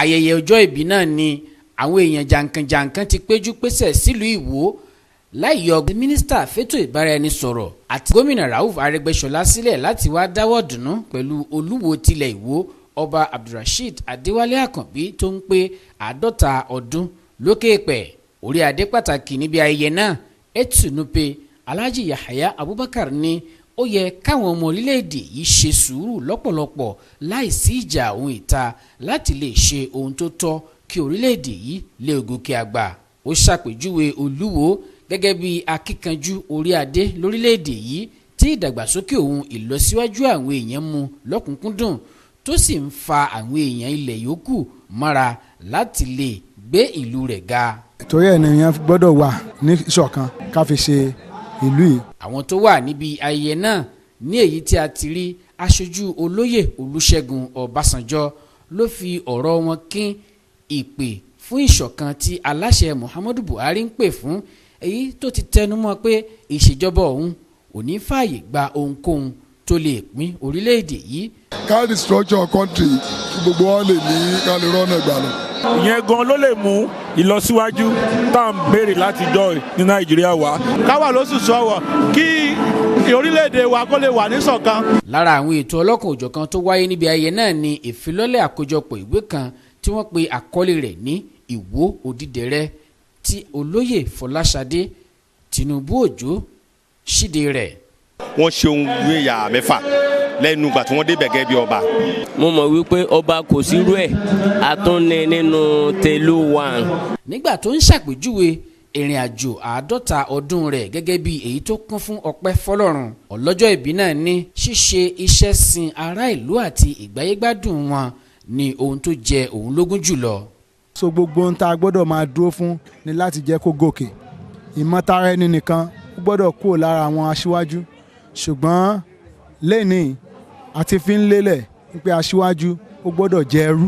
Ayẹyẹ ọjọ́ ìbí náà ni àwọn èèyàn jàǹkànjàǹkàn ti péjú pésẹ̀ sílùú Ìwó, láì yọ mínísítà fétò ìbáraẹnisọ̀rọ̀ àti gómìnà Rauf Arẹ́gbẹ́ṣọlá sílẹ̀ láti wá dáwọ́ dùnú pẹ̀lú Olúwo tilẹ̀ Ìwó, Ọba Abdulrasheed Adéwálé Àkànbí, tó ń pé 50 ọdún lókè pẹ̀. Orí adé pàtàkì níbi ayẹyẹ náà, Etsu Nupe Alhaji Yahaya Abubakar, ní ó yẹ káwọn ọmọ orílẹ̀-èdè yìí ṣe sùúrù lọ́pọ̀lọpọ̀ láìsí ìjà ohun ìta láti lè ṣe ohun tó tọ́ kí orílẹ̀-èdè yìí lè gòkè àgbà. Ó ṣàpèjúwe Olúwo gẹ́gẹ́ bí akíkanjú orí adé lórílẹ̀-èdè yìí tí ìdàgbàsókè ohun ìlọsíwájú àwọn èèyàn mú lọ́kùnkúndùn, tó sì ń fa àwọn èèyàn ilẹ̀ yòókù mọ́ra láti lè gbé ìlú rẹ̀ ga. Torí ẹ̀ nìyẹn gbọ́dọ̀ wà ní ìṣọ̀kan ká fi ṣe ìlú yìí. Àwọn tó wà níbi ayẹyẹ náà ní èyí tí a ti rí aṣojú olóyè Olúṣẹ́gun Ọbásanjọ́ ló fi ọ̀rọ̀ wọn kín ìpè fún ìṣọ̀kan tí aláṣẹ Muhammadu Buhari ń pè fún, èyí tó ti tẹnumọ́ pé ìṣèjọba òun ò ní fààyè gba ohunkóhun tó lè pín orílẹ̀-èdè yìí. Ká restructure country kí gbogbo wọn lè ní ká lè rọ́nà gbà lọ. Ìyẹn gan ló lè mú ìlọsíwájú tá à ń béèrè látijọ́ ní Nàìjíríà wá. Ká wà lóṣùṣù ọwọ̀ kí orílẹ̀-èdè wa kó lè wà níṣọ̀kan. Lára àwọn ètò ọlọ́kan òjọ̀kan tó wáyé níbi ayẹyẹ náà ni ìfilọ́lẹ̀ àkójọpọ̀ ìwé kan tí wọ́n pe àkọlé rẹ̀ ní Ìwó Odídẹrẹ́, tí olóyè Fọláṣadé Tinubu Òjó ṣíde rẹ̀. Wọ́n ṣe ohun gbéyà 6 lẹ́nu ìgbà tí wọ́n débẹ̀ gẹ́gẹ́ bí ọba. Mo mọ̀ wípé ọba kò sírú ẹ̀ atúnni nínú telu one. Nígbà tó ń ṣàpèjúwe ìrìn àjò 50 ọdún rẹ̀ gẹ́gẹ́ bí èyí tó kún fún ọpẹ́ fọlọ́run, ọlọ́jọ́ ìbí náà ní ṣíṣe iṣẹ́ sin ará ìlú àti ìgbáyégbádùn wọn ní ohun tó jẹ òun lógún jùlọ. So gbogbo ohun tá a gbọ́dọ̀ máa dúró fún ni láti jẹ́ kó gòkè. Ìmọ̀tara ẹni nìkan ó gbọ́dọ̀ kúrò lára àwọn aṣíwájú, ṣùgbọ́n lẹ́nìí àti fi ń lélẹ̀ pé aṣíwájú ó gbọ́dọ̀ jẹ́ ẹrú.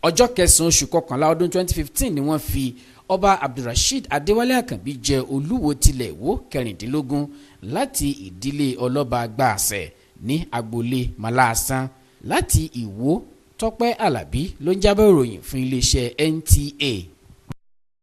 Ọjọ́ 9 oṣù kọkànlá ọdún 2015 ni wọ́n fi Ọba Abdulrasheed Adéwálé Àkànbí jẹ Olúwo tilẹ̀ Ìwó 16 láti ìdílé ọlọ́ba Gbàṣẹ ní agboolé Maláàsán. Láti Ìwó, Tọ́pẹ́ Àlàbí ló ń jábọ̀ ìròyìn fún iléeṣẹ́ NTA.